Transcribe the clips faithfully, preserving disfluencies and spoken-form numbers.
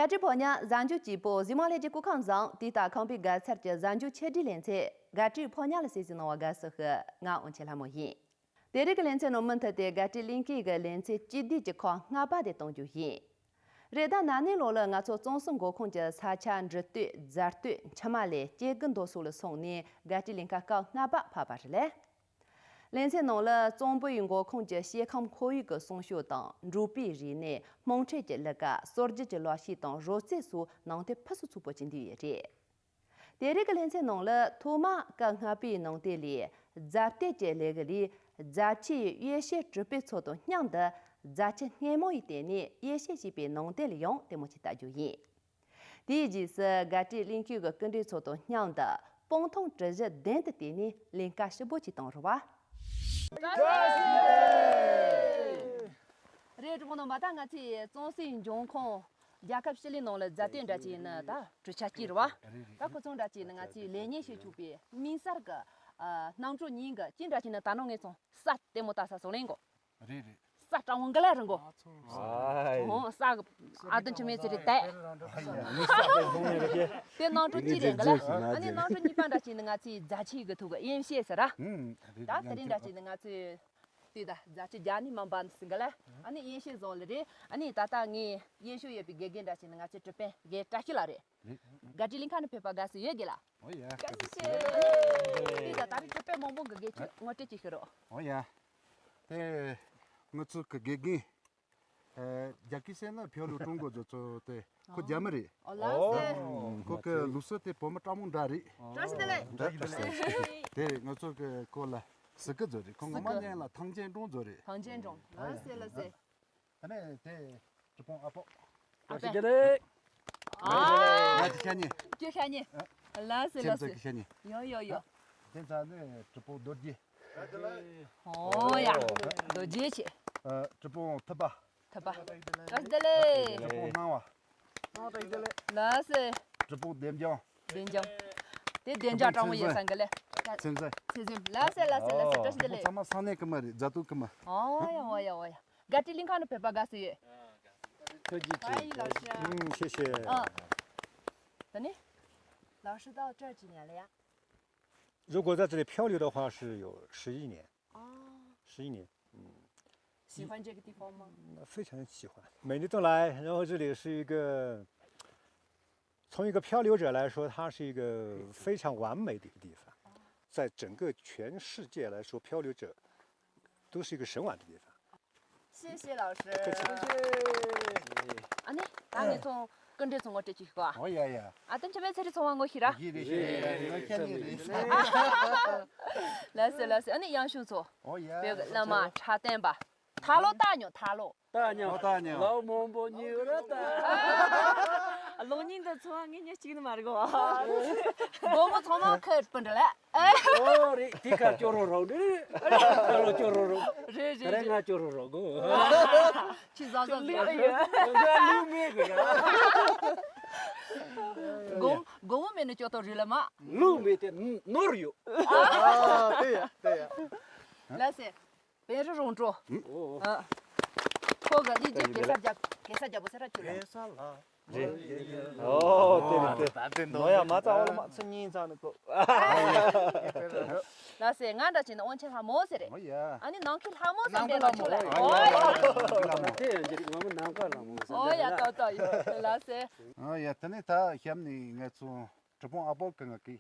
དགའ་སྤྲོའི་ཕོ་ཉ་གཟའ་མཇུག་སྐྱིད་པོ། གཟིགས་མོ་ལྷན་རྒྱས་སྐུ་ཁམས་བཟང་། དུས་དང་ཁང་པའི་དགའ་ཚལ་གྱི་གཟའ་མཇུག་ཆེ་སྒྲིག་ལེ་ཚན་དགའ་སྤྲོའི་ཕོ་ཉ་ལ་གསན་གཟིགས་གནང་བ་དགའ་བསུ་ཞུ། ང་དབང་ཆེན་ལྷ་མོ་ཡིན། དེ་རིང་གི་ལེ་ཚན་ནང་མུ་མཐུད་དེ་དགའ་སྤྲོའི་གླིང་ཁའི་གི་ལེ་ཚན་བཅུ་བདུན་གྱི་ཁག་ལྔ་པ་དེ་གཏོང་རྒྱུ་ཡིན། རེད། ད་ན་ནིང་ལོ་ལ་ང་ཚོ་ཙོང་སུ་མགོ་ཁུངས་ཀྱི་ས་ཆ་འབྲི་སྟོད། རྫ་སྟོད། འཆི་མ་ལས། སྐྱེ་རྒུ་མདོ་སོགས་ལ་སོང་ནས་དགའ་སྤྲོའི་གླིང་ཁ་སྐབས་ལྔ་པ་ཕབ་པ་རེད་ལེ། ལེ་ཚན་ནང་ལ་ཙོང་པུའི་མགོ་ཁུངས་ཀྱི་སྐྱེ་ཁམས་ཁོར་ཡུག་གི་སྲུང་སྐྱོབ་དང་། འབྲོག་པའི་རིག་གནས། དམངས་ཁྲོད་ཀྱི་གླུ་གར། སྲོལ་རྒྱུན་གྱི་གློག་ཤིང་དང་རོལ་རྩེད་སོགས་ནང་དོན་ཕུན་སུམ་ཚོགས་པོ་ཅིག་འདུས་ཡོད་རེད། དེ་རིང་གི་ལེ་ཚན་ནང་ལ་ཐོག་མར་སྐབས་ལྔ་པའི་ནང་དོན་ལས་རྫ་སྟོད་ཀྱི་གླུ་གར་ལས་རྫ་ཆུའི་ཡེ་ཤེས་གྲུབ་པའི་ཚོགས་དང་མཉམ་དུ་རྫ་ཆུ་སྔོན་མོ་ཡི་སྟེང་ནས་ཡེ་ཤེས་ཞེས་པའི་ནང་དོན་ལ་ཡང་ལྟད་མོ་ཞིག་ལྟ་རྒྱུ་ཡིན། དེའི་རྗེས་སུ་དགའ་སྤྲོའི་གླིང་ཁའི་གི་སྐུ་མགྲོན་ཚོ་དང་མཉམ་དུ་སྤང་ཐང་གྲུ་བཞི་གདན་དུ་བཏེགས་ནས་ལས་ཀ་ཞིབ་པོ་ཅིག་གཏོང་རོགས་བྱ། རེད། གྲོགས་པོ་རྣམ་པ། ད་ང་ཚོས་ཙོང་སུའི་འབྱུང་ཁུངས་རྒྱལ་ཁབ་ཕྱི་གླིང་ནང་ལ་རྫ་སྟོད་འདྲ་ཅིག་ཡིན་ན་ད་གྲུ་ཆ་གཅིག་རེད་བ། ད་ཁོ་ཚོ་འདྲ་ཅིག་ཡིན་ན་ང་ཚོས་ལེགས་ཉེས་ཤེས་ཆོག་པའི་དམིགས་བསལ་གྱི་ཨ་རྣམ་གྲངས་གཉིས་ཀྱི་གཅིག་འདྲ་ཅིག་ཡིན་ན་ད་ནང་ངས་ཚོང་ས་ལྟད་མོ་ལྟ་ས་བཟོ་ལེན་གོ། རེད་རེད། ས་སྤྲང་བོ་འགའ་ལ་རིང་གོ། ཨ་ཡེ། ཨོ་ས་གི་ཨ་དོན་ཆུ་མེད་ཟེར་རེད་དེ། དེ་རྣམ་གྲངས་གཅིག་རེད་འགའ་ལ། ཨ་ནི་རྣམ་གྲངས་གཉིས་པ་འདྲ་ཅིག་ཡིན་ན་ང་ཚོའི་རྫ་ཆུ་གི་ཐོག་གི་ཡེ་ཤེས་ཟེར་ར། ད་དེ་རིང་འདྲ་ཅིག་ཡིན་ན་ང་ཚོའི་དེ་ད་རྫ་ཆུ་རྒྱ་ནི་མ་འབབ་ཟིན་ག་ལ། ཨ་ནི་ཡེ་ཤེས་བཟང་ལ་རེད། ཨ་ནི་ད་ལྟ་ངའི་ཡེ་ཤེས་ཡོད་པའི་དགེ་རྒན་འདྲ་ཅིག་ནི་ང་ཚོའི་གྲུབ་དཔོན་དགེ་བཀྲ་ཤིས་ལགས་རེད། དགའ་སྤྲོའི་གླིང་ཁ་ནས་ཕེབས་པ་དགའ་བསུ་ཡོད་དགེ་ལགས། ཨོ་ཡ། བཀྲ་ཤིས་བདེ་ལེགས། དེ་ད་ད་རེས་གྲུབ་དཔོན་མང་པོ་གི་དགེ་ཆོས་ངོ་སྤྲོད་ཅིག་ཞུ་རོགས། ཨོ་ཡ། དེ་ང་ཚོ་གི་དགེ་རྒན། རྒྱ་སྐད་བཤད་ན་漂流中国ཚོ་དེ་ཁོ་རྒྱ་མི་རེད། ཨོ་ལགས་སེ། ཁོ་གི་ལུགས་སྲོལ་དེ་བོད་མི་སྤྲང་མོ་འདྲ་རེད། བཀྲ་ཤིས་བདེ་ལེགས། བཀྲ་ཤིས་བདེ་ལེགས། དེ་ང་ཚོ་གི་ཁོ་ལ་ཟི་ཀི་ཚོ་རེད། ཁོ་ངོ་མ་ཟི་ཀི་ཉན་ལ་ཐང་ཆེན་ཀྲུང་ཚོ་རེད། ཐང་ཆེན་ཀྲུང་། ལགས་སེ་ལགས་སེ། ཨ་ནི་དེ་གྲུབ་དཔོན་ཨ་པོ། ཨ་ཕ། བཀྲ་ཤིས་བདེ་ལེགས། ཨ། ང་ཅི་ཤ་ཉེ། ཅི་ཤ་ཉེ། ལགས་སེ་ལགས་སེ། ཁྱེད་ཚོ་གི་ཤ་ཉེ། ཡོ་ཡོ་ཡོ། དེ་ཚ་ནི་གྲུབ་དཔོན་རྡོ་རྗེ། ཨོ་ཡ། རྡོ་རྗེ་ཆེ། ཨ། གྲུབ་དཔོན་ཐུབ་པ། ཐུབ་པ། བཀྲ་ཤིས་བདེ་ལེགས། གྲུབ་དཔོན་སྣང་བ། ལགས་སེ། གྲུབ་དཔོན་བདེ་འཇམ། བདེ་འཇམ། དེ་བདེ་འཇམ་སྤྲང་བོ་ཡོད་ས་འགའ་ལས། ཚེ་བཟང་། ཚེ་བཟང་། ལགས་སེ་ལགས་སེ་ལགས་སེ། བཀྲ་ཤིས་བདེ་ལེགས། ཚང་མ་ས་གནས་ཀྱི་མི་རེད། རྫ་སྟོད་ཀྱི་མི། ཨོ་ཡ་ཨོ་ཡ་ཨོ་ཡ། དགའ་སྤྲོའི་གླིང་ཁ་ནས་ཕེབས་པ་དགའ་བསུ་ཡོད། 特级 欢迎老师。 嗯，谢谢。嗯。等你，老师到这儿几年了呀？如果在这里漂流的话，是有十一年。哦。十一年，嗯。喜欢这个地方吗？嗯，非常喜欢。每年都来，然后这里是一个，从一个漂流者来说，它是一个非常完美的一个地方。在整个全世界来说，漂流者都是一个神往的地方。 谢谢老师。 ཨ་ནི་ད་ངས་ཚོང་སྐུ་མགྲོན་ཚོ་ངོ་སྤྲོད་ཅིག་ཞུ་གོ། ཨོ་ཡ་ཡ། ཨ་དེ་ཆ་མེད་ཚེ་རིང་ཚོང་བ་ངོ་ཤེས་ར། ཡིན་རེད་ཤེས་རེད། ང་ཁྱེད་ནི་རེད། ལགས་སེ་ལགས་སེ། ཨ་ནི་ཡང་ཞུ་ཚོ། ཨོ་ཡ། བོད་ཀྱི་བླ་མ་འཁྲབ་སྟོན་པ། ཐ་ལོ་ལྟ་མྱོང་ཐ་ལོ། ལྟ་མྱོང་། ལྟ་མྱོང་། ལོ་མང་པོ་ཉེ་ར་ད། ལོ་ཉིན་དུ་ཚོང་བ་ངས་ཉིན་གཅིག་ནི་མ་རེད་གོ། སྒོར་མོ་ཚང་མ་ཁེར་སྤུན་འདྲ་ལ། ཨོ་རེད། དེ་ཁ་སྐྱོ་རོ་རོ་ནི། ཁ་ལོ་སྐྱོ་རོ་རོ། རེད་རེད་རེད། ང་སྐྱོ་རོ་རོ་གོ། ཁྱི་ཟ་ཟ་ཟ། ང་ལུས་མེད་གི་ཡ། སྒོར་སྒོར་མོ་མེད་ན་སྐྱོ་ཏོ་རེད་ལ་མ། ལུས་མེད་དེ་ནོར་ཡོད། ཨ་དེ་ཡ་དེ་ཡ། ལགས་སེ། བེ་རི་རོང་བྲོ། ཨོ། ཨ། ཁོ་ག་ལི་ཇི་གེ་སར་རྒྱབ་གེ་སར་རྒྱབ་པོ་སེ་ར་ཁྱོད་ར། གེ་སར་ལ། རེད། ཨོ་དེ་རེད་དེ། ད་དེ་འདོ་ནོ་ཡ་མ་ཙ་འོ་ལ་མ་ཚུ་གཉིས་ཚང་ནི་ཀོ། ལགས་སེ། ང་འདྲ་བྱས་ན་དབང་ཆེན་ལྷ་མོ་ཟེར་རེད། ཨོ་ཡ། ཨ་ནི་ནང་ཁུལ་ལྷ་མོ་ཟེར་ནང་ཁུལ་ལྷ་མོ། ཨོ་ཡ། དེ་ཡང་ཅིག་ང་མོ་ནང་ཁུལ་ལྷ་མོ་ཟེར། ཨོ་ཡ་ཏོ་ཏོ་ཡོད། ལགས་སེ། ཨོ་ཡ། དེ་ནས་ད་གཤམ་ནས་ང་ཚོ་གྲུབ་དཔོན་ཨ་པོ་གི་ང་གི་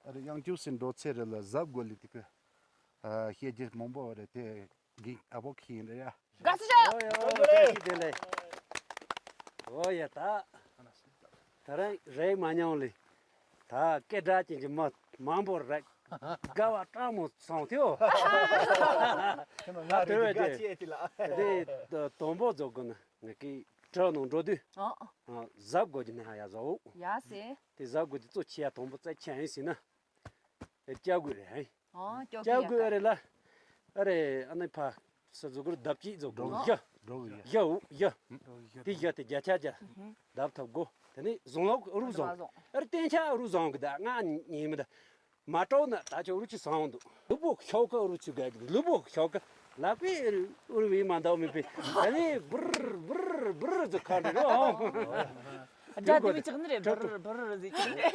ཨ་རི་དབྱངས་ཅུ་སི་འགྲོ་ཚེ་རེ་ལ་གཟབ་དགོས་ལི་དེ་གི་ཨ་བཤད་རྒྱུ་མང་པོ་རེད། དེ་གི་ཨ་པོ་གི་ཡིན་རེད་ཡ། དགའ་བསུ་ཞུ། ཨོ་ཡ་ཨོ་ཡ་བཀྲ་ཤིས་བདེ་ལེགས། ཨོ་ཡ་ད། ད་རེས་རེད་མ་མྱོང་ལི། ད་སྐད་གྲགས་ཅན་གྱི་མི་མང་པོ་རེད། དགའ་བ་སྤྲང་མོ་སོང་ཐེའོ། ད་དེ་བས་དེ་དེ་དོན་པོ་རྫོགས་དགོས་ན་ངས་ཀི་གྲོ་ནང་འགྲོ་དུས་ཨ་གཟབ་དགོས་ཀྱི་ན་ཡ་བཟོ། ཡ་སེ། དེ་གཟབ་དགོས་ཀྱི་གཙོ་ཆེ་ཡ་དང་པོ་རྩ་ཆེ་ཡིན་ཟེར་ན། ཨེ་སྐྱ་གོས་རེད་ཧེ། ཨོ་སྐྱ་གོས་ཡ་ད། སྐྱ་གོས་ཨ་རེད་ལ། ཨ་རེད་ཨ་ནི་ཕ། ས་གཟུགས་གུར་ལྡབ་གཅིག་བཟོ་དགོས། གྲོ་གི་ཡ། གཞུ་གཞུ་གཞུ་གཞུ། གྲོ་གི་ཡ། དེ་གཞུ་དེ་བརྒྱ་ཆ་བརྒྱ། ལྡབ་ཐོབ་དགོས། དེ་ནས་བཟང་ལོག་རུ་བཟང་། ཨ་རེད་སྟན་ཆ་རུ་བཟང་གི་ད་ང་ཉན་མི་ད། མ་སྤྲོ་ན་ད་ཆ་རུ་ཆི་བཟང་འདུག་ལུས་པོ་ཤོག་ཁ་རུ་ཆི་ག་གི་ལུས་པོ་ཤོག་ཁ་ལག་པས་རུ་བའི་མ་འདའ་མི་པའི་ད་ནི་བུར་བུར་བུར་ཟེར་ཁ་འདྲ་རོ། དགྲ་དེ་བས་ཅག་ནི་རེད། བུར་བུར་ཟེར་ཅག་ནི་རེད།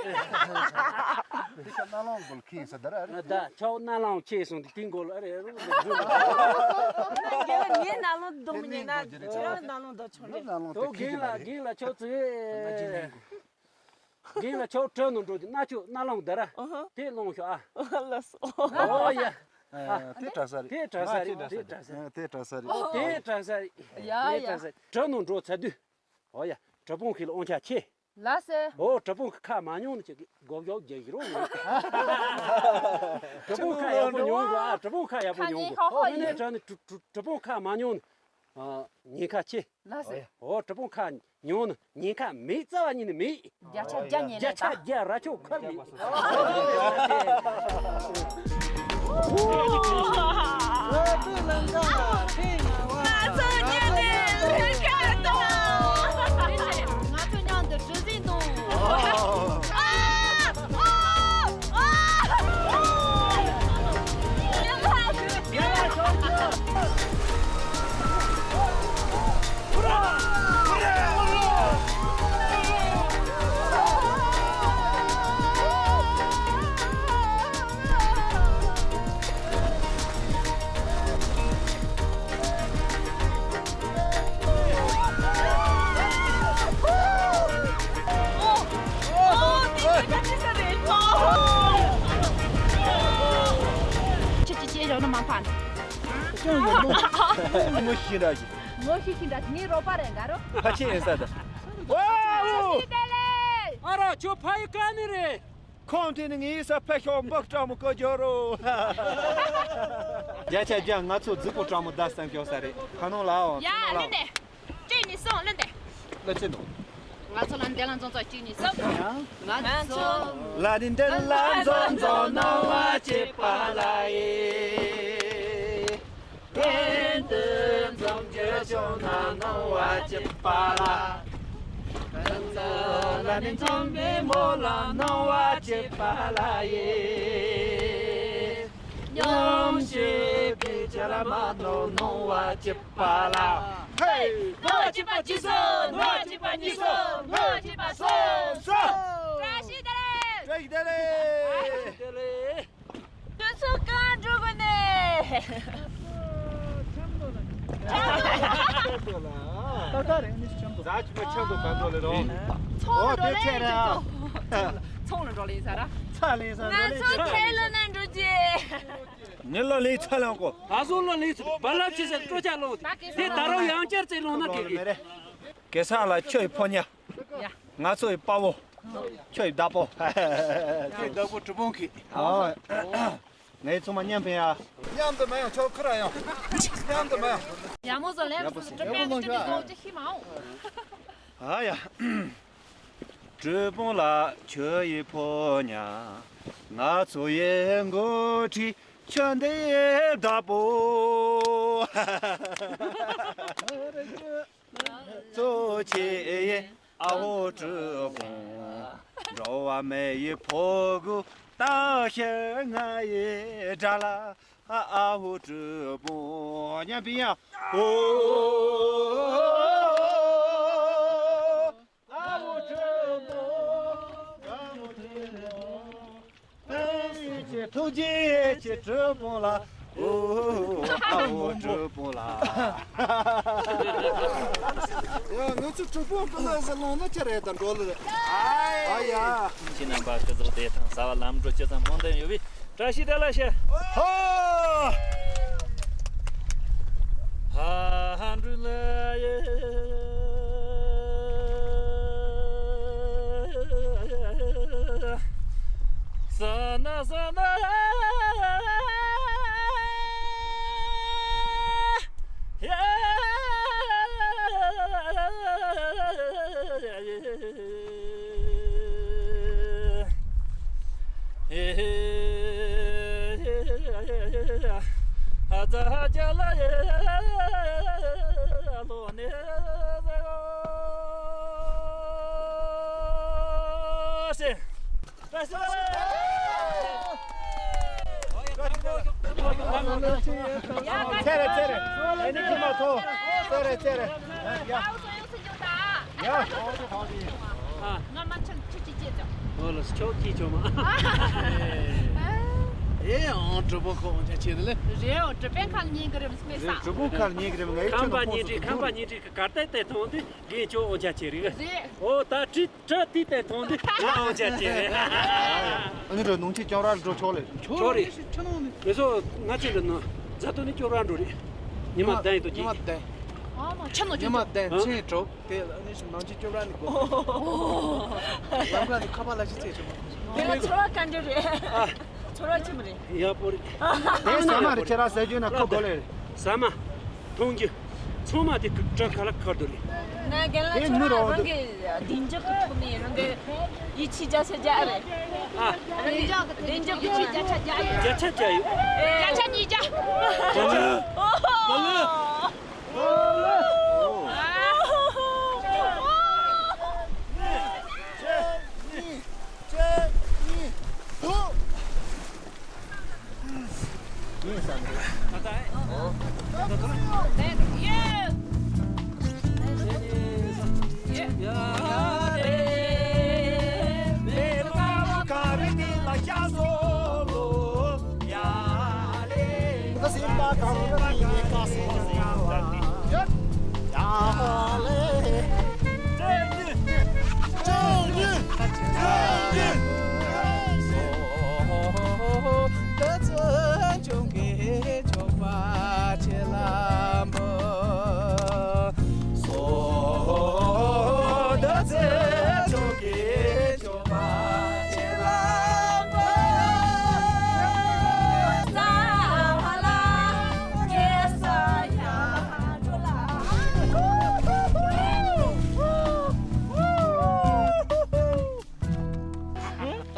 དེ་ཤ་སྣ་ལོང་གོལ་ཁེ་ས་དར་ཨ་རེད། ད་ཆའོ་སྣ་ལོང་ཁེ་སོང་དེ་ཏིང་གོལ་ཨ་རེད་རུ་རུ། ངའི་སྣ་ལོང་དུ་མི་ཉན་ན་ཁྱོད་སྣ་ལོང་དུ་ཆོག་ནི། དོ་རྒན་ལ་རྒན་ལ་ཆོག་ཚེ། རྒན་ལ་ཆོག་བྲོས་ནོ་འགྲོ་དེ་སྣ་ཆོག་སྣ་ལོང་དར་ཨ། དེ་ལོང་ཤོག་ཨ། ལགས་སོ། ཨོ་ཡ། དེ་དྲག་ས་རེད། དེ་དྲག་ས་རེད། དེ་དྲག་ས་རེད། དེ་དྲག་ས་རེད། ཡ་ཡ། བྲོས་ནོ་འགྲོ་ཚར་དུས། ཨོ་ཡ། བྲོས་པོང་ཁེ་ལ་དབང་ཆ་ཆེ། ལགས་སེ། ཨོ་བྲོས་པོང་ཁ་མ་མྱོང་ནི་ཅིག་གོ་བྱའོ་རྒྱག་གི་རོ། བྲོས་པོང་ཁ་ཡག་པོ་མྱོང་རོ་ཨ། བྲོས་པོང་ཁ་ཡག་པོ་མྱོང་གོ། ཨོ་ནས་དྲ་ནི་བྲོས་པོང་ཁ་མ་མྱོང་ནི་ཉེན་ཁ་ཆེ། ལགས་སེ། ཨོ་བྲོས་པོང་ཁ་མྱོང་ནི་ཉེན་ཁ་མེད་རྩ་བ་ཉིད་ནས་མེད། བརྒྱ་ཆ་བརྒྱ་ཉེན་བརྒྱ་ཆ་བརྒྱ་ར་ཆོག་ཁར་མེད། ང་ཚོ་མཉམ་དུ་ལྷན་ཁ་གཏོང་། ང་ཚོ་མཉམ་དུ་གྲུ་གཟིངས་གཏོང་། ཁྱེད་ཀྱི་སྐྱེས་ཡོང་ན་མ་ཕན། ཅང་ངོ་མ་ངོ་ཤེས་འདྲ་ཞིག་ངོ་ཤེས་ཤིག་འདྲ་ཞིག་ངའི་རོགས་པ་རེད་འགའ་རོ། ཕ་ཆེ་ཡིན་ས་ད། ཝའོ། ཨ་རོ་ཁྱོད་ཕ་ཡི་ཀ་ནི་རེད། ཁོང་དེ་ནི་ངའི་ས་ཕ་ཤོག་འབག་སྤྲང་མོ་ཀོ་ཇོ་རོ། བརྒྱ་ཆ་བརྒྱ་ང་ཚོ་རྫིག་པོ་སྤྲང་མོ་ད་སང་སྐྱོ་ས་རེད། ཁ་ནོ་ལའོ། ཡ་ལེ་ནས། གཅིག་གཉིས་གསུམ་ལོན་ཏེ། ལོ་ཆེ་འདུག་ང་ཚོ་ལ་འདི་ལ་འཛོམས་ཚོགས་གཅིག་གཉིས་གསུམ། ང་ཚོ་ལ་འདི་འདི་ལ་འཛོམས་འཛོམས་གནང་བ་བྱེད་པ་ལ་ཡེ། དེ་འདི་འཛོམས་རྒྱུ་བྱུང་ན་གནང་བ་བྱེད་པ་ལ། དེ་འདི་ལ་འདི་འཛོམས་པའི་མོ་ལ་གནང་བ་བྱེད་པ་ལ་ཡེ། ཉམས་ཞིབ་པའི་ཆ་ལ་མ་གནང་གནང་བ་བྱེད་པ་ལ། ཧེ། ལྔ་གཅིག་པ་གཅིག་སོ། ལྔ་གཅིག་པ་གཉིས་སོ། ལྔ་གཅིག་པ་སོ། སོ། བཀྲ་ཤིས་བདེ་ལེགས། བཀྲ་ཤིས་བདེ་ལེགས། བདེ་ལེགས། དུས་ཚོད་གང་འགྲོ་གི་ནས། ཆབ་མདོ་ལ། ཆབ་མདོ་ལ། ད་ད་རེ་ནི་ཆབ་མདོ། ཟ་ཅི་པ་ཆབ་མདོ་གང་འགྲོ་ལེ་རོ། ཚོང་འགྲོ་ལེ། ཚོང་ལ་འགྲོ་ལེ་ཡིན་ས་ར། ཚ་ལེ་ས་འགྲོ་ལེ། ང་ཚོ་ཁྱེད་ལ་ན་འགྲོ་རྒྱུ། ངེད་ལ་ལས་ཚ་ལང་གོ། ད་སོང་ལ་ལས་ཚ་བ་ལ་ཆེ་ས་སྤྲོ་ཆ་ལོ། དེ་ད་རུང་ཡང་བསྐྱར་རྩེ་ལོང་ན་གེ་གེ། གེ་སར་ལ་ཁྱོད་ཕོ་ཉ། ཡ། ང་ཚོ་ཡི་དཔའ་བོ། ཁྱོད་ཡི་བདག་པོ། ཁྱོད་བདག་པོ་གྲུ་བོང་གི། ཨོ། ངའི་ཚོ་མ་མཉམ་པའི་ཡ། མཉམ་དུ་མ་ཡོང་ཁྱོད་ཁུར་ཡོང་། མཉམ་དུ་མ་ཡོང་། ཡ་མོ་བཟོ་ལེན་སུ་གྲུ་པན་གི་ཏི་བཟོ་ཅི་ཤི་མ་འོང་། ཨ་ཡ། གྲུ་བོང་ལ་ཁྱོད་ཡི་ཕོ་ཉ། ང་ཚོ་ཡི་འགོ་ཁྲིད་ཁྱོད་འདི་བདག་པོ། གཙོ་ཆེ་ཨ་བོ་གྲུ་བོང་། འགྲོ་བ་མི་ཡི་ཕོ་རྒོད་ད་ཤི་ང་ཡི་དགྲ་ལ། ཨ་བོ་གྲུ་བོང་། མཉམ་པའི་ཡ། ཨོ། ཨ་བོ་གྲུ་བོང་། ཨ་བོ་གྲུ་བོང་། ཐུགས་རྗེ་ཆེ་གྲུ་བོང་ལ། ཨོ། ཨ་བོ་གྲུ་བོང་ལ། ཡ་ང་ཚོ་གྲུ་བོང་ཀུན་ལ་ཟེར་ལོང་ན་ཁྱེད་རེད་ད་འགྲོ་ལེ། ཨ་ཡ། ཁྱེད་རྣམ་པ་སྐུ་གཟུགས་བདེ་ཐང་གསལ་བ་ལམ་འགྲོ་ཇི་ཙམ་སྨོན་འདུན་ཡོད་པའི་བཀྲ་ཤིས་བདེ་ལེགས་ཞུ། ཧོ། ཧ་ཧ་འགྲུལ་ལ་ཡེ། ས་ན་ས་ན་ཡེ། ཚེ་རེ་ཚེ་རེ། ཨེ་ནི་ཁྱི་མ་ཐོ། ཚེ་རེ་ཚེ་རེ། ཡ། ཡ། ཨ། ང་མ་ཆང་ཁྱི་ཅི་ཅེ་ཙམ། ཨོ་ལོ་ཁྱོད་ཀྱིས་ཁྱོད་མ། ཨེ་ཨང་གྲུ་པོ་ཁོ་འོང་ཆ་ཆེ་རེད་ལེ། རེད་ཨོ་གྲུ་པན་ཁ་ལ་ཉན་གི་རེད་མི་སྨྲས་ས། གྲུ་པོ་ཁ་ལ་ཉན་གི་རེད་ང་ཡི་ཁམས་པ་ཉིན་རེ་ཁམས་པ་ཉིན་རེ་གི་གར་སྟེགས་དེ་མཐོང་དུས་རྒན་ཁྱོད་འོང་ཆ་ཆེ་རེད། རེད། ཨོ་ད་དྲི་བྲ་དེ་དེ་མཐོང་དུས་ང་འོང་ཆ་ཆེ་རེད། ཨ་ནི་ར་ནུང་ཆེ་ཅོག་ར་འགྲོ་ཆོག་ལེ། ཆོག་རེད། ངེད་ཚོ་ང་ཚོ་འདི་ནང་རྫ་ཐོ་ནས་ཅོག་ར་འགྲོ་རེད། ཉི་མ་བདུན་ཡིན་དུ་ཉི་མ་ཅིག་བདུན། ཨ་མ་ཆ་ནོ་ཉི་ཅི་མ་བདུན་ཨ། ཕྱིན་གྲོགས་དེ་ཨ་ནི་ནང་ཆེ་ཅོག་ར་ནི་གོ། ལམ་ཁ་ནི་ཁ་པར་ལ་ཅི་ཚེ་ཆོག་མ། དེ་ལ་ཚོར་བ་ག་འདྲ་རེད། ཨ། ཚོར་བ་ཅི་མ་རེད། ཡག་པོ་རེད། དེ་ཟ་མ་རེད་ཁྱེད་རང་ཟ་རྒྱུ་ན་ཁོ་དགོས་ལེ། ཟ་མ། འཐུང་རྒྱུ། ཚང་མ་དེ་གི་སྐྲ་ཁ་ལ་ཁར་དུ་རེད། ང་རྒན་ལགས་ཁྱོད་རང་རང་གི་བདེ་འཇགས་ཀྱི་ཐོག་ནས་རང་གི་ཡིད་ཆེས་བརྒྱ་ཆ་བརྒྱ་རེད། ཨ། བདེ་འཇགས་ཀྱི་བདེ་འཇགས་ཀྱི་ཡིད་ཆེས་བརྒྱ་ཆ་བརྒྱ་ཡོད། བརྒྱ་ཆ་བརྒྱ་ཡོད། བརྒྱ་ཆ་ཉིས་བརྒྱ། བརྒྱ་ཆ།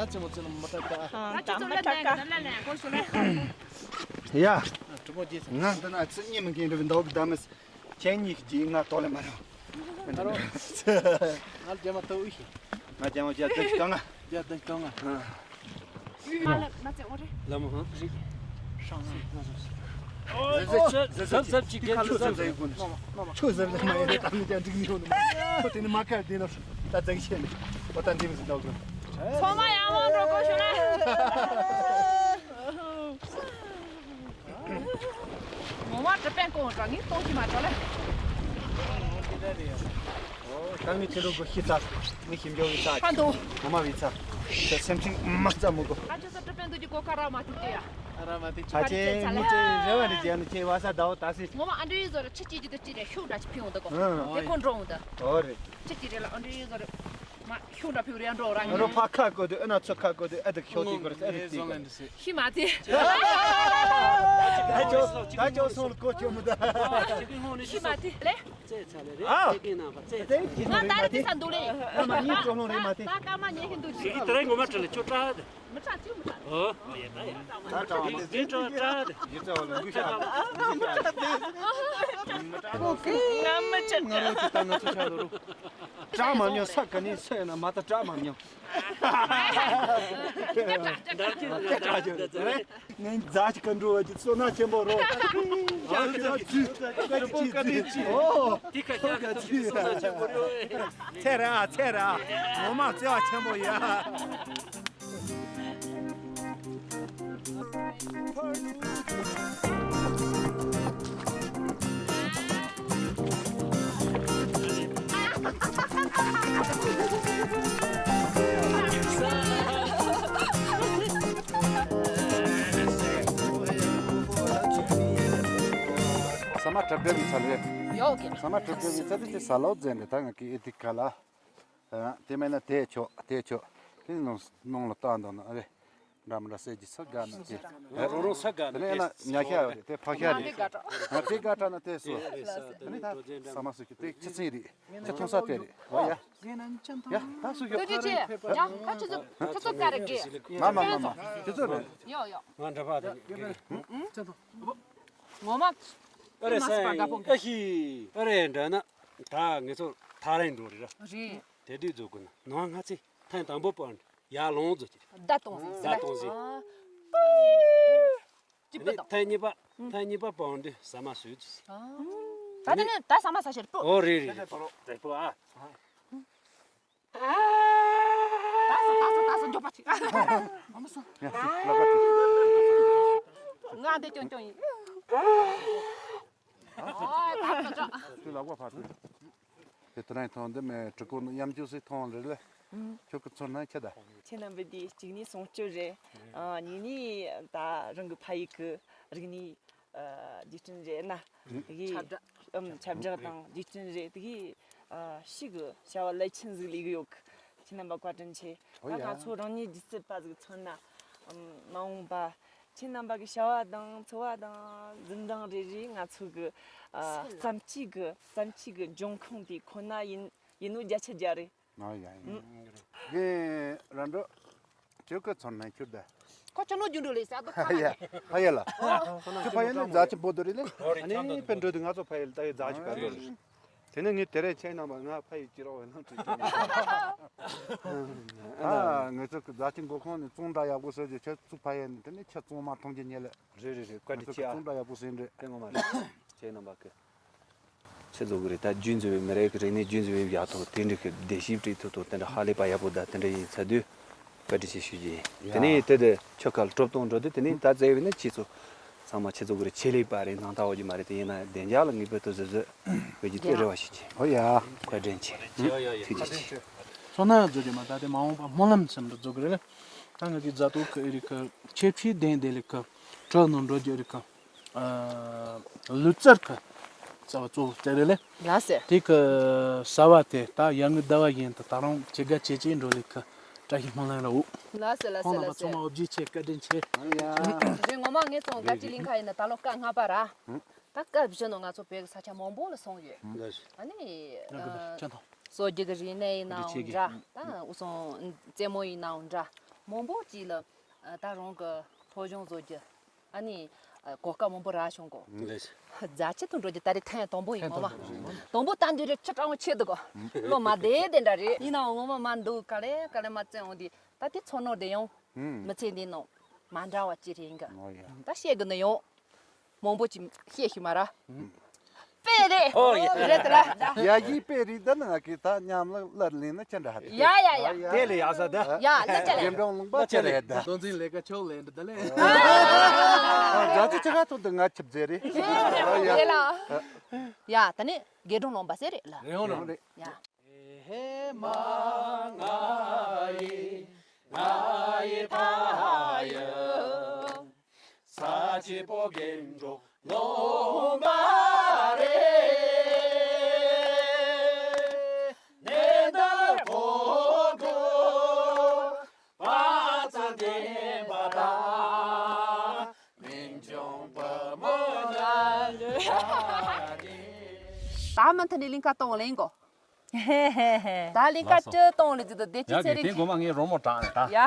ད་ཅི་མོ་ཅི་ལ་མ་ཏག་ཏག་ཨ། ད་ཅི་ཚོ་ལ་ལན་ག་ལ་ལན་གོ་ཤོ་ལན། ཡ། གྲུ་མོ་རྗེས་ང་འདི་ན་ཚི་སྙེ་མི་མཁན་རུ་འདུག་གི་ད་མི་ཁྱེད་གཉིས་ཀྱིས་ང་ཏོ་ལེ་མ་རོ། ང་རྒྱ་མ་ཏོ་ཨུ་ཤི། ང་རྒྱ་མ་རྒྱ་ཏོ་ཤི་ཏོ་ང་། རྒྱ་ཏོ་ཤི་ཏོ་ང་། ང་ལ་ང་ཚེ་འོ་རེད། ལ་མོ་ཧང་རིག་ཧྲང་ཧང་ང་ཚོ། གཟབ་གཟབ་ཅིག་གལ་ཆུ་གཟབ་གཟབ་ཡོད་དགོས་ནི། ཆུ་གཟབ་གཟབ་མ་ཡོད་ད་ནི་ཀྱང་འགྲིག་མི་ཡོང་ནི། ཁོ་དེ་ནི་མ་ཁར་དེ་ལ་ད་ཙག་ཤེས་ནི། འོ་ད་འདི་མི་ཟིན་ཏོག་གི། ཚང་མ་ཡར་མར་འགྲོ་དགོས་བྱུང་ན། ངོ་མ་གྲུ་པན་ཀོང་འགྲོ་ངས་གཏོང་གི་མ་འགྲོ་ལེ། ད་ངས་ཁྱེད་རང་གི་ཤི་ཚ། ངས་ཞིམ་འཇོག་བའི་ཚ། ཧ་འདུག་ངོ་མ་བའི་ཚ། ད་སེམས་ཅན་མ་རྩ་མོ་གོ། ཨ་ཅོ་ས་གྲུ་པན་འདུག་གི་གོ་ཁ་ར་མ་ཐུག་ཅེ་ཡ། ཨ་ར་མ་ཐུག་ཅེ། ཁ་ཅེ་ངུ་ཅེ་རེ་བ་རེ་རྒྱལ་ནི་ཅེ་བ་ས་ཟླ་བ་ད་སི། ངོ་མ་ཨ་འདྲ་ཡི་ཟོ་རེ་ཆི་ཅི་ཅི་དུ་ཅི་རེ་ཤུགས་འདྲ་ཅི་ཕི་འོང་འདུག་གོ། ཨ། དེ་ཁོ་འགྲོ་འོང་འདུག་ཨོ་རེད། ཆི་ཅི་རེ་ལ་ཨ་འདྲ་ཡི་ཟོ་རེ། མ་ཤུགས་འདྲ་ཕི་རེ་འགྲོ་རང་ཨ་རོ་ཕ་ཁ་གོ་དུ་ཨ་ན་ཚོ་ཁ་གོ་དུ་ཨ་དུ་ཤོ་ཏི་གོ་རེ་ཨ་དུ་ཏི་གོ་རེ། ཤི་མ་ཏི། ད་ཅོ་ད་ཅོ་སོང་ལ་གོ་ཅོ་མི་ད། ཤི་མ་ཏི་ལེ། བཙས་ཚ་ལེ་རེད། ཨ། བཙས་ཀྱི་ནང་པ་བཙས་ཚ་ལེ། ང་ད་རེ་ཏི་ས་འདུག་ལེ། ང་མ་ཉིད་ཅོ་ལོང་རེད་མ་ཏི། ད་ཀ་མ་ཉེ་ཧིན་འདུག་ཅི། ཞིག་གི་དེ་རིང་ངོ་མ་བྲིས་ལེ་ཁྱོད་ཀྲ་དེ། མི་ཀྲ་ཅིག་མི་ཀྲ། ཨོ། ཡེ་ད་ཡེ་ད་ཡེ། ད་ཀྲ་མ་ཉེ་ཧིན་འདུག་ཅི་ཀྲ་དེ། ཡེ་ཙེ་བ་ལ་འགུལ་ཤ། ང་མི་ཅི་ང་རོ་ཏི་ད་ང་ཚོ་ཆ་ལོ་རུ། ཀྲ་མ་ཉོ་ས་ག་ནས་སོ་ཡ་ན་མ་ད་ཀྲ་མ་ཉོ། ངན་རྫ་ཅིག་ག་འགྲོ་བ་ཅིག་བསོད་ནམས་ཆེན་པོ་རོ། ཨ་ཙི་ཙི་ཙི་ཙི་ཙི་ཨོ། དེ་ཁ་ཤ་ག་ཙི་བསོད་ནམས་ཆེན་པོ་རོ། ཚེ་ར་ཚེ་ར། ངོ་མ་བརྩེ་བ་ཆེན་པོ་ཡ། ཟ་མ་གྲབས་གྲབས་ཡིན་ཚར་རེད། ཡོད་ཀྱི། ཟ་མ་གྲབས་གྲབས་ཡིན་ཚར་དུས་དེ་ཟ་ལོ་རྫས་འདི་ད་ང་གི་ཨེ་ཐིག་ག་ལ། ཨ། དེ་མེད་ན་དེ་ཆོག་དེ་ཆོག་དེ་ནང་ནང་ལ་བཏང་འདུག་ན་ཨ་རེ། འདྲ་མི་འདྲ་ཟས་ཀྱི་ཚ་དགའ་ན་དེ། རང་རང་ས་དགའ་ན་དེ་ནས་ན་ཉ་ཤ་རེད་དེ་ཕག་ཤ་རེད། ང་དེ་དགའ་དྲགས། ང་དེ་དགའ་དྲགས་ན་དེ་སོ། དེ་རེད་ས་དེ་ནི་ད་ས་མ་སུ་ཁྱི་དེ་ཁྱི་ཚིང་རེད། ཁྱི་ཐོང་ས་དེ་རེད། ཨོ་ཡ། ཡ་ད་སུ་ཁྱི། ཁྱི་ཚིང་རེད། ཡ་ད་ཁྱི་ཚིང་ཁྱི་ཚིང་དགའ་རེད་གི། མ་མ་མ་མ་ཁྱི་ཚིང་རེད། ཡོ་ཡོ། ང་འདྲ་པ་དེ་གི། ངོ་མ། ཨ་རེ་ས་ཡིན་ཨ་ཤི། ཨ་རེ་འདྲ་ན་ད་ངེད་ཚོ་ཐག་རིང་འགྲོ་རེད་ར། རེད། དེ་དུས་རྫོགས་དགོས་ན་ནང་ང་ཚེ་ཐེངས་དང་པོ་པར་ཡར་ལངས་རྫོགས་ཀྱི་རེད། བརྡ་གཏོང་ཟིན། བརྡ་གཏོང་ཟིན། ཨ། ཅི་པ་དང་། ཐེངས་གཉིས་པ་ཐེངས་གཉིས་པ་པར་འདི་ཟ་མ་ཟོས་ཀྱི། ཨ། ད་དེ་ནས་ད་ཟ་མ་ཟ་ཤེར་པོ། ཨོ་རེད་རེད་རེད། རེད་པོ་ཨ། ད་སོ་ད་སོ་ད་སོ་མགྱོགས་པ་ཅིག་ཨ་མ་སོ། ཡ། ལག་པ་ཅིག་ང་འདི་སྐྱོན་སྐྱོན་ཡིན། ཨོ་ད་ད་ད། ཁྱོད་ལག་པ་ཕར་སྟོན། དེ་ཐོ་རངས་ཐོང་འདི་མེད་གྲི་གུ་ནི་གཡམ་ཅུ་སི་ཐོང་རེད་ལེ། ཁྱོད་ཀྱི་ཚོར་སྣང་ཁྱེད་ད། ཁྱེད་རྣམ་པ་འདི་གཅིག་ནི་སྲུང་སྐྱོབ་རེད། ཨ་གཉིས་ནི་ད་རང་གི་ཕ་ཡུལ་གི་རིག་གནས་ཨ་རྒྱུ་རྐྱེན་རེད་ན། དེ་གི་ཁྱབ་བསྒྲགས། ཨམ་ཁྱབ་བསྒྲགས་དང་རྒྱུ་རྐྱེན་རེད། དེ་གི་ཨ་ཤི་གི་བྱ་བ་རླབས་ཆེན་ཟིག་ལས་གི་ཡོད་གི། ཁྱེད་རྣམ་པ་བཀའ་དྲིན་ཆེ། ཨོ་ད་ཡ། ང་ཚོ་རང་ཉིད་སྒྱུ་རྩལ་པ་ཟིག་མཚོན་ན། ཨམ་མ་འོངས་པ། ཁྱེད་རྣམ་པ་གི་བྱ་བ་དང་འཚོ་བ་དང་འཛིན་སྟངས་རེ་རེ་ང་ཚོ་གི་ཨ་བརྩམས་ཆོས་གི་བརྩམས་ཆོས་གི་འབྱུང་ཁུངས་དེ་ཁོ་ན་ཡིན་ཡིན་ནོ་བརྒྱ་ཆ་བརྒྱ་རེད། ཨ་ཡ་ཡ། ངས་ར་འགྲོ། ཁྱོད་ཀྱི་ཚོར་སྣང་ཁྱོད་ད། ཁོ་ཁྱོད་ནོ་རྒྱུ་འགྲོ་ལས་ས་དོ་ཁ་ཡ། ཕ་ཡ་ལ། ཁྱོད་ཕ་ཡ་ནི་རྫ་ཆུ་པོ་དོ་རེད་ལེ། ཨ་ནི་པན་འགྲོ་དུ་ང་ཚོ་ཕ་ཡ་ལ་ད་ཡ་རྫ་ཆུ་པ་དོ་རེད། དེ་ནས་ངས་དེ་རིང་ཁྱེད་རྣམ་པ་ང་ཕ་ཡུལ་སྐྱིད་རོགས་བས་ན་དྲིས་ཀྱང་། ཨ་ང་ཚོ་གི་རྫ་ཆུ་མགོ་ཁུངས་ནས་བཙོང་འདྲ་ཡག་པོ་ཟེར་གྱི་ཁྱེད་ཚོ་ཕ་ཡུལ་ནས་དེ་ནས་ཁྱེད་བཙོང་མ་མཐོང་རྒྱུ་ཉེ་ལེ། རེད་རེད་རེད། བཀའ་ང་དྲིན་ཚོ་ཆེ་གི་ཨ། བཙོང་འདྲ་ཡག་པོ་ཟེར་འདྲེ། དེ་ངོ་མ་རེད། ཁྱེད་རྣམ་པ་གི་ཁྱེད་ཚོ་གི་རེད། ད་རྒྱུན་འཛིན་པའི་མི་རིགས་ཀྱི་རིག་གནས་རྒྱུན་འཛིན་པའི་ཡག་ཐོག་དེ་འདྲ་གི་བདེ་སྐྱིད་སྤྲད་ཐུབ་ཐུབ་དེ་འདྲ་ཧ་ལས་པ་ཡག་པོ་ད་དེ་འདྲ་ཡིན་ཚ་དུས། བཀའ་དྲིན་ཆེ་ཞུ་རྒྱུ་ཡིན། དེ་ནས་དེ་དེ་ཁྱོད་ག་ལ་གྲོབ་གཏོང་འགྲོ་དུས་དེ་ནས་ད་བཙལ་བས་ན་ཁྱེད་ཚོ་ཚང་མ་ཁྱེད་ཚོ་གི་རེད། ཆེད་ལས་པ་རེད། ནང་ལྟ་བ་རྒྱུ་མ་རེད། དེ་ཡིན་ན་བདེ་འཇགས་ལ་ངེས་པར་དུ་བཟོད་བཟོད་བོད་ཀྱི་དེ་རེ་བ་ཞུ་རྒྱུ། ཨོ་ཡ། བཀའ་དྲིན་ཆེ། ཡ་ཡ་ཡ། ཐུགས་རྗེ་ཆེ། ཚོར་སྣང་བཟོ་རྒྱུ་མ་ད་དེ་མ་འོངས་པ་སྨོན་ལམ་ཚེམ་དུ་བཟོ་གི་རེད། ད་ང་གི་མཛའ་དོ་གི་རིགས་ཁ་ཆེ་ཕྱི་ལྡན་ལྡན་ལི་ཁ་གྲོགས་ནང་འགྲོ་རྒྱུ་རིགས་ཁ། ལུས་རྩལ་གི་རྩ་བ་གཙོ་བོ་དེ་རེད་ལེ། ལགས་སེ། དེ་གི་གསར་བ་དེ་ད་ཡར་ངོའི་ཟླ་བ་བཞིན་དུ་ད་རུང་ཇི་དགའ་ཇི་བྱེད་འགྲོ་ལེ་གི་བཀྲ་ཤིས་སྨོན་ལམ་ར་འོ། ལགས་སེ་ལགས་སེ་ཁོང་རྣམ་པ་ལགས་སེ། ཚང་མ་འོ་བརྒྱལ་ཆེ། བཀའ་དྲིན་ཆེ། རེད། ངོ་མ་ངས་ཚོང་དགའ་སྤྲོའི་གླིང་ཁ་ཡིན་ན་ད་ལོ་སྐབས་ལྔ་པ་ར། ད་སྐབས་བཞི་ནང་ང་ཚོ་བོད་ཀྱི་ས་ཆ་མང་པོ་ལ་སོང་ཡོད། ལགས་སེ། ཨ་ནི་ཡང་གི་ཨ་ཆ་ཐོང་། སྲོལ་རྒྱུན་གྱི་རིག་གནས་ཡིན་ནའང་འདྲ། ད་འུ་ཚོ་རྩེད་མོ་ཡིན་ནའང་འདྲ། མང་པོ་ཅིག་ལ་ད་རང་གི་ཕོ་གཞོན་བཟོ་རྒྱུ། ཨ་ནི་གོ་སྐབས་མང་པོ་རག་བྱུང་གོ། ལགས་སེ། རྫ་ཆུ་དུ་འགྲོ་རྒྱུ་ད་རེས་ཐེངས་དང་པོ་ཡིན། ངོ་མ་དང་པོ་ད་འདི་རེད། ཆུ་གྲང་མོ་ཆེ་འདུག་གོ། བློ་མ་བདེ་བདེ་འདྲ་རེད། ཡིན་ནའང་ངོ་མ་མ་འདུག་ག་ལེ་ག་ལེ་མ་བཙན་འོང་དུས་ད་དེ་ཚོར་སྣང་བདེ་ཡོང་། མི་ཚེ་འདི་ནང་མ་འདྲ་བ་ཅི་རེད་གི། ཨོ་ཡ། ད་བཤད་གི་ནི་ཡོང་། མང་པོ་ཅིག་བཤད་ཤི་མ་ར། དཔེ་རེད། ཨོ་ཡ། རེད་དེ་ར། ཡ་ཡི་དཔེ་རེད། ད་ནི་ང་གི་ད་ཉམས་ལ་ལར་ལེན་ན་ཅི་འདྲ་ཧ། ཡ་ཡ་ཡ། དེ་ལས་ཡག་ས་ད། ཡ་ལ་ཅི་རེད། རྒན་གྲོང་ལུང་པ་ཅི་རེད་ད། དོན་འཛིན་ལས་ཀ་ཕྱོགས་ལས་འདི་ད་ལེ། ཨ་ད་ཅི་ཆ་ག་ཐོག་ཏུ་ང་ཆིབས་མཛད་རེད། རེད་ལ། ཡ་ད་ནི་རྒན་གྲོང་ལུང་པ་ཟེར་རེད་ལ། རེད་ཡོང་རེད། ཡ། ཧེ་མ་ང་ཡི་ང་ཡི་ཕ་ཡི་ས་ཆེ་པོ་རྒན་གྲོང་ལུང་པ་རེད། ནེ་དར་ཕོ་རྒོད་པ་ཚང་བསྟན་པ་དང་། མིང་ཆུང་བུ་མོ་ལ་ལུས། ད་མ་མཐའ་ནས་གླིང་ཁ་གཏོང་ལེན་གོ། ད་ལིང་ཀ་ལགས་སོ། ཅི་གཏོང་ལེ་ཅི་དུ་བདེ་སྐྱིད་ཡ་ཚེ་གི་རིང་དེ་གི། མགོ་མ་ངའི་རོ་མོ་དྲག་ནས་ད། ཡ།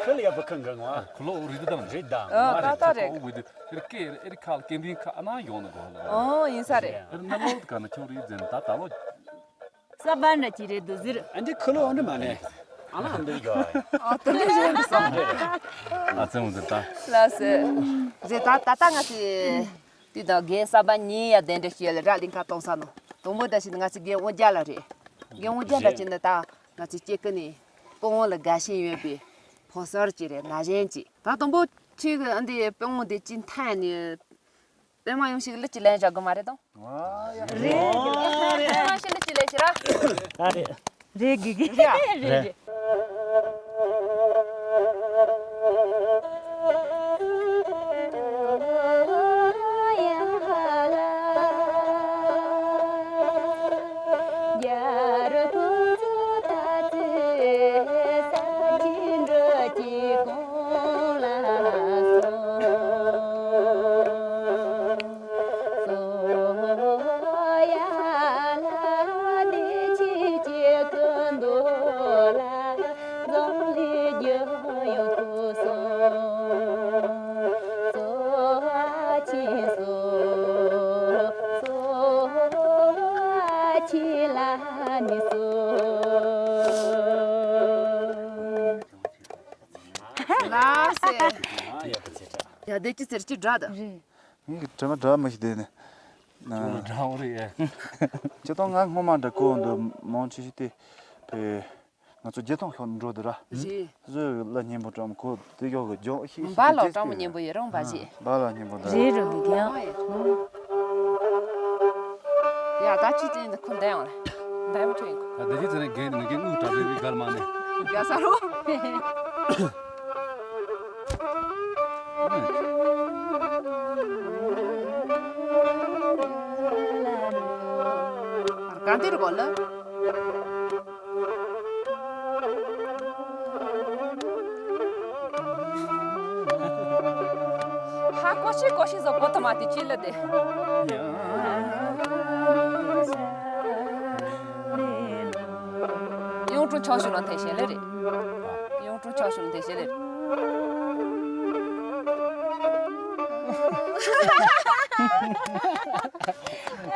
ཁི་ལི་ཡ་བུ་ཁང་གི་ངོ་ཨ། ཁུ་ལོ་རི་དུ་དང་རི་དང་ཨ། ང་ད་ད་རེད། རི་ཁོ་བུ་དུ་རི་ཀེ་རི་ཁ་ལ་ཀེ་འདི་ཁ་ཨ་ན་ཡོང་ནི་གོ་ལ། ཨོ་ཡིན་ས་རེད། རི་ན་ལོ་ག་ན་ཁྱོ་རི་ཛན་ད་ད་ལོ། ས་བན་ར་ཅི་རེད་དུ་ཟེར། ཨ་འདི་ཁུ་ལོ་འདི་མ་ནས། ཨ་ལ་འདི་ཡོད། ཨ་དེ་འདྲ་རེད་སོང་། ཨ་ཙི་མོ་འདི་ད། ལགས་སེ། རེད་ད་ད་ད་ང་ཚོས། དེ་དང་རྒན་གསར་པ་གཉིས་ཡ་གདན་འདྲེན་ཞུས་ལ་ར་གླིང་ཁ་གཏོང་ས་ནོ། དང་པོ་འདྲ་ཞིག་ནི་ང་ཚོ་རྒན་དབང་རྒྱལ་ལགས་རེད། རྒན་དབང་རྒྱལ་ལགས་ཀྱིས་ནི་ད་ང་ཚོ་སྐྱེ་ཀུན་ནས་དཔོན་ལ་དགའ་ཞེན་ཡོད་པའི་ཕོ་གསར་ཅིག་རེད། ན་གཞོན་ཅིག་ད་དང་པོ་ཁྱེད་ཀྱི་འདི་དཔོན་དེ་ཅི་མཐའ་ནས་པད་མ་ཡོང་ཞིག་ལུས་ཀྱི་ལན་བཞག་གི་མ་རེད་དང་། རེད། པད་མ་ཞིག་ལུས་ཀྱི་ལན་ཞིག་ར། ཨ་རེད། རེད་དགེ་རྒན། རེད་རེད། རེད། ལགས་སེ། ཡ་དེ་ཅི་ཟེར་ཅི་འདྲ་ད། རེད། ངས་དྲི་མ་འདྲ་མི་ཤེས་དེ་ནི། ཅུང་ལ་འདྲ་བོ་རེད། སྤྱིར་བཏང་ང་སྔོན་མ་འདྲ་གོ་འདུག་མང་ཆེ་ཤོས་དེ་བས་ང་ཚོ་བརྒྱད་སྟོང་ཤོག་འགྲོ་འདུག་ར། རེད། བཟོས་ལ་སྙན་པོ་བཀྲམ་གོ་དེ་ཡོག་གི་ལྗོག་ཤིག་ཤིག་བ་ལོ་གྲངས་མོ་སྙན་པོ་ཡོད་རུང་བ་ཞིག་བ་ལོ་སྙན་པོ་འདུག་རེད་རུང་གི་ཡང་། ཡ་ད་ཅི་ཙན་དུ་ཁུ་འདའ་ཡོང་ལ་འདའ་མི་ཁྱོད་ཡིན་གོ། ད་དེ་ཅི་ཙན་ནས་རྒན་ནི་རྒན་དངུལ་གྲབས་རེད་རེད་གར་མ་ནི། རྒྱ་ས་རོ། གང་དེར་གོ་ལ། ཧ་ཀོ་ཤི་ཀོ་ཤི་ཟོ་གོ་ཐ་མ་དེ་ཅི་ལ་དེ། ཡོང་ཀྲུང་ཆོ་ཤུ་ལོ་ཐེ་ཤེ་ལེ་རེད། ཡོང་ཀྲུང་ཆོ་ཤུ་ལོ་ཐེ་ཤེ་ལེ་རེད།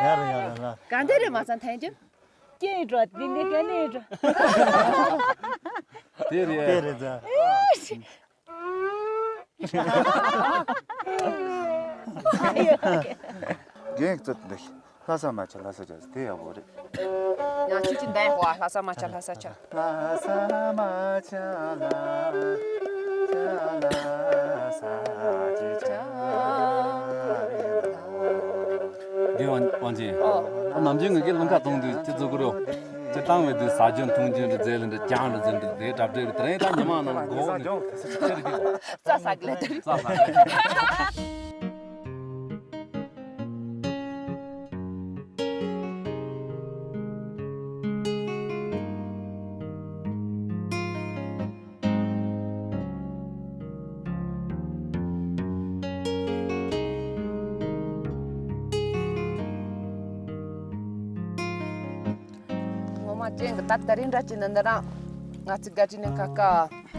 ཡར་ཡར་ལ། ག་འདི་རེད་མ་ཚང་ཐན་ཅུ། སྐྱེས་འགྲོ་འདི་འདི་ག་ནས་འགྲོ། དེ་རེད། དེ་རེད་ད། རྒན་གཙོ་འདི་ལྷ་ས་མ་ཆ་ལྷ་ས་ཆ་དེ་ཡག་པོ་རེད། ཡང་ཁྱོད་ཀྱི་འདའི་ཧོ་ལྷ་ས་མ་ཆ་ལྷ་ས་ཆ། ལྷ་ས་མ་ཆ་ལྷ་ཆ་ལྷ་ས་ཆ་ཆ། དེ་དབང་དབང་ཆེན། ཨོ། ཨ་ནམ་རྒྱུན་ངེད་ཀྱི་ལུང་ཁ་གཏོང་དུས་ཅི་བཟོ་གི་རེད། ཅི་བཏང་བའི་དུས་ཟ་རྒྱུ་འཐུང་རྒྱུ་འདྲ་རྫས་ལ་འདྲ་རྐྱང་འདྲ་རྫས་འདྲ་དེ་གྲབས་འདྲ་གི་དེ་རིང་ད་ཉི་མ་ནང་ལ་སྒོ་ནས་ཅི་རེད་གི། རྩྭ་ཟ་གི་ལ་དེ་རིང་། རྩྭ་ཟ་གི། ངོ་མ་ཅན་གི་ད་དེ་རིང་འདྲ་ཅིག་ནི་འདི་རང་ང་ཚོ་དགའ་སྤྲོའི་གླིང་ག་ཀ་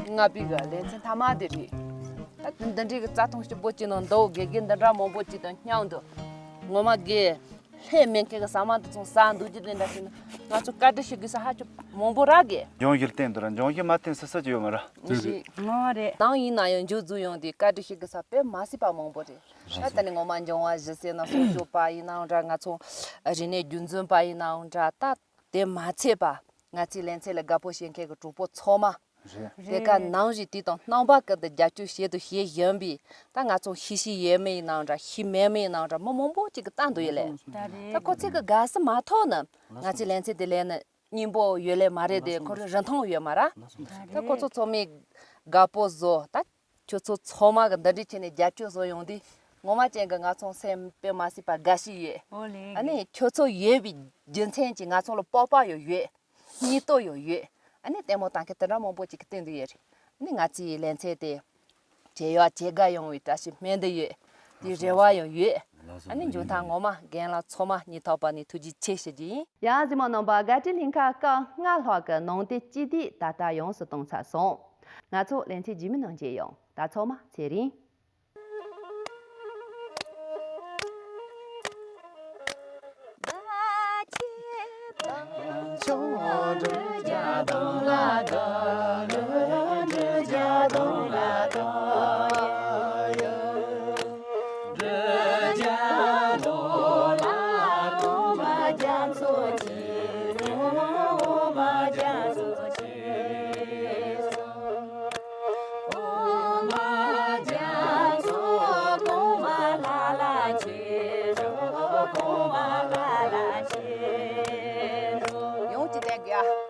ལྔ་པའི་གི་ལེ་ཚན་མཐའ་མ་དེ་རེད། ད་འདི་འདྲའི་གི་རྩྭ་ཐང་སྐྱིད་པོ་ཅིག་ནང་འདུག་དགེ་རྒན་འདི་འདྲ་མང་པོ་ཅིག་དང་མཉམ་དུ་ངོ་མ་དགེ་ལྷད་མེད་མཁན་གི་ཟ་མ་འདི་ཚོ་ཟ་འདུག་རྒྱུ་དེ་འདྲ་ཞིག་ནི་ང་ཚོ་བཀའ་འདྲི་ཞུ་དགོས་ས་ཧ་ཅང་མང་པོ་རག་གི། འབྱུང་བཞིར་བརྟེན་འདུག་ར་འབྱུང་བཞི་མ་བརྟེན་སི་སི་ཅི་ཡོད་མ་ར། ཅི་ཞིག་ངོ་རེད། ནང་ཡིན་ན་ཡང་མཇུག་རྫོགས་ཡོང་དུས་བཀའ་འདྲི་ཞུ་དགོས་ས་དཔེ་མ་སྲིད་པ་མང་པོ་རེད། ད་ལྟ་ནི་ངོ་མ་འབྱུང་བ་བཞི་ཟེར་ན་སྲུང་སྐྱོབ་པ་ཡིན་ནའང་འདྲ་ང་ཚོ་རིག་གནས་རྒྱུན་འཛིན་པ་ཡིན་ནའང་འདྲ་ད་དེ་མ་ཚད་པ་ང་ཚོའི་ལེ་ཚན་ལ་དགའ་པོ་བྱེད་མཁན་གི་གྲོགས་པོ་ཚང་མ། རེད། དེ་ག་ནང་བཞིན་དུས་དང་རྣམ་པ་ཀུན་ཏུ་རྒྱབ་སྐྱོར་བྱེད་དུ་བྱེད་བཞིན་པའི་ད་ང་ཚོ་ཤེས་ཤེས་ཡོད་མི་ཡིན་ནའང་འདྲ་ཤེས་མེད་མི་ཡིན་ནའང་འདྲ་མི་མང་པོ་ཅིག་གིས་བལྟ་འདོད་ཡོད་ལེ། ད་རེད། ད་ཁོ་ཚོས་གི་དགའ་བསུ་མ་ཐོབ་ན་ང་ཚོའི་ལེ་ཚན་དེ་ལས་ནི་སྙིང་པོ་ཡོད་ལེ་མ་རེད་དེ་ཁོ་རང་རིན་ཐང་ཡོད་མ་ར། ད་ཁོ་ཚོ་ཚང་མས་དགའ་པོ་བཟོ་ད་ཁྱོད་ཚོ་ཚང་མ་གི་འདི་འདྲའི་བྱས་ནས་རྒྱབ་སྐྱོར་བཟོ་ཡོང་དུས་ངོ་མ་ཅན་གི་ང་ཚོ་སེམས་དཔེ་མ་སྲིད་པ་དགའ་ཞིག་ཡོད། ཨོ་ལེ། ཨ་ནི་ཁྱོད་ཚོ་ཡོད་པའི་རྒྱུ་མཚན་གྱིས་ང་ཚོ་ལ་སྤོབས་པ་ཡང་ཡོད། སྙིང་སྟོབས་ཡང་ཡོད། ཨ་ནི་ལྟད་མོ་ལྟ་མཁན་དེ་འདྲ་མང་པོ་ཅིག་གིས་བསྟན་དུ་ཡོད་རེད། ཨ་ནི་ང་ཚོའི་ལེ་ཚན་དེ་བྱེད་ཡག་བྱེད་དགའ་ཡོང་བའི་བཀྲ་ཤིས་སྨོན་འདུན་ཡོད། དེའི་རེ་བ་ཡང་ཡོད། ཨ་ནི་མཇུག་མཐར་ངོ་མ་རྒན་ལགས་ཚང་མ་སྙིང་ཐག་པ་ནས་ཐུགས་རྗེ་ཆེ་ཞུ་རྒྱུ་ཡིན། ཡ་གཟིགས་མོ་རྣམ་པ་དགའ་སྤྲོའི་གླིང་ག་སྐབས་ལྔ་ལྷག་གི་ནང་དེ་སྤྱི་བསྡུས་ད་ལྟ་ཡོངས་སུ་གཏོང་ཚར་སོང་། ང་ཚོ་ལེ་ཚན་རྗེས་མའི་ནང་མཇལ་ཡོང་། ད་ཚང་མ་ཚེ་རིང་། ཡོང་ཅི་བསྡད་དགོས་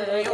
ཨ།